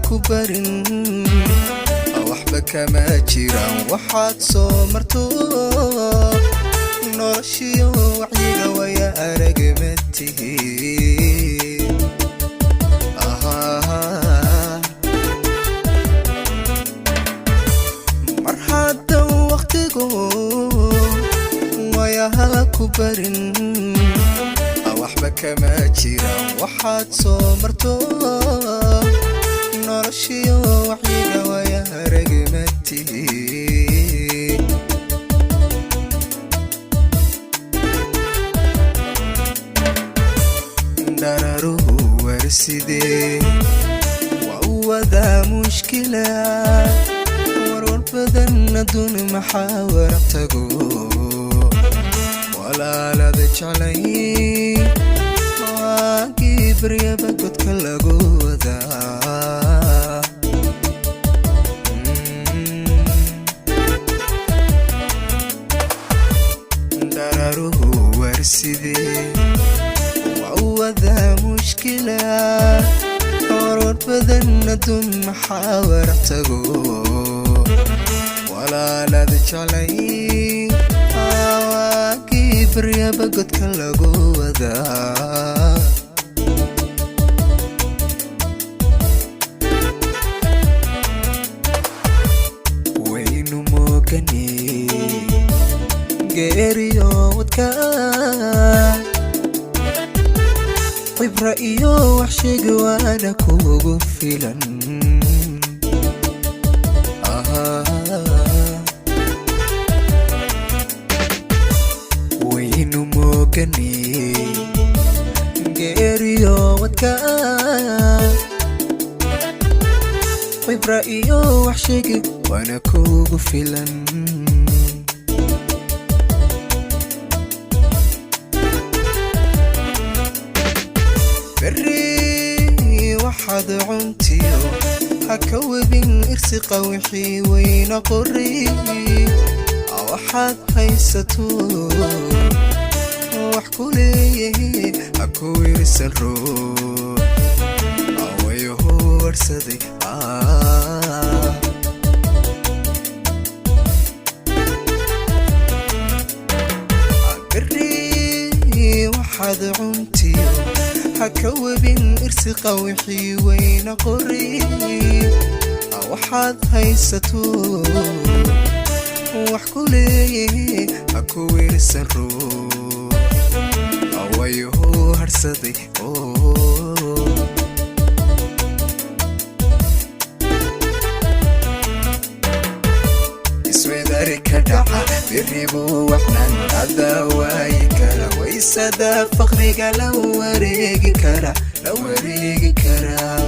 ku barin, waxba kama jiraan waxaad soo marto. Noloshiyo wacyiga waya arag ma tihi. Mar haddan waqtigu wayaha ku barin, waxba kama jiraan waxaad soo marto. Noloshiyo wacyiga waya arag ma tihi. Dhararuhu warsidee waa u wadaa mushkila, warwar badan adduun maxaa waraq tago. Walaalada jeclay waagii baryaba godka lagu wadaa. Dhararuhu warsidee waa u wadaa mushkila, warwar badan adduun maxaa waraq tago. Walaalada jeclay waagii baryaba godka lagu wadaa. Waynu moogane geeriyo wadka, cibra iyo wax sheegi waana kugu filan. Waynu moogane geeriyo wadka, cibra iyo wax sheegi waana kugu filan. Berri waxaad cuntiyo ha ka webin irsiqa, wixii weyna qori. Waxaad haysato wax ku leeyahay ha ku wirsan ruux awayahu warsaday. Berri waxaad cuntiyo ha ka webin irsiqa, wixii weyna qori. Waxaad haysato wax ku leeyahay ha ku wirsan ruux awayahu harsaday. Iswedari ka dhaca beribu waxnan adaa waayi kara, waysada faqriga la wareegi kara, la wareegi karaa.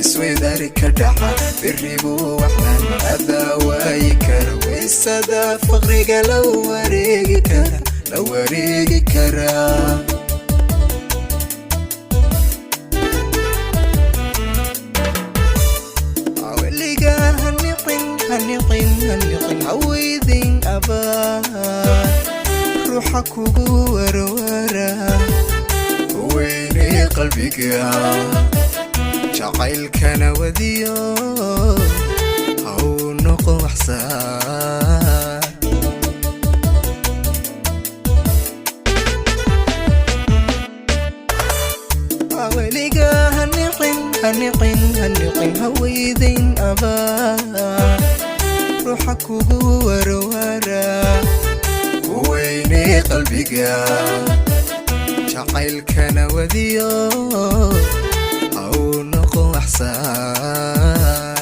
Iswedari ka dhaca beribu waxnan adaa waayi kara, waysada faqriga la wareegi kara, la wareegi karaa. Weligaa haniqin, haniqin, haniqin, haweydin abaa ruuxa kugu warwara. Weynay qalbiga jacaylkana wadiyo ha uu noqo waxsaar. Weligaa haniqin, haniqin, haniqin, haweydin abaa ruuxa kugu warwara. Weynay qalbiga jacaylkana wadiyo ha uu noqo waxsaar.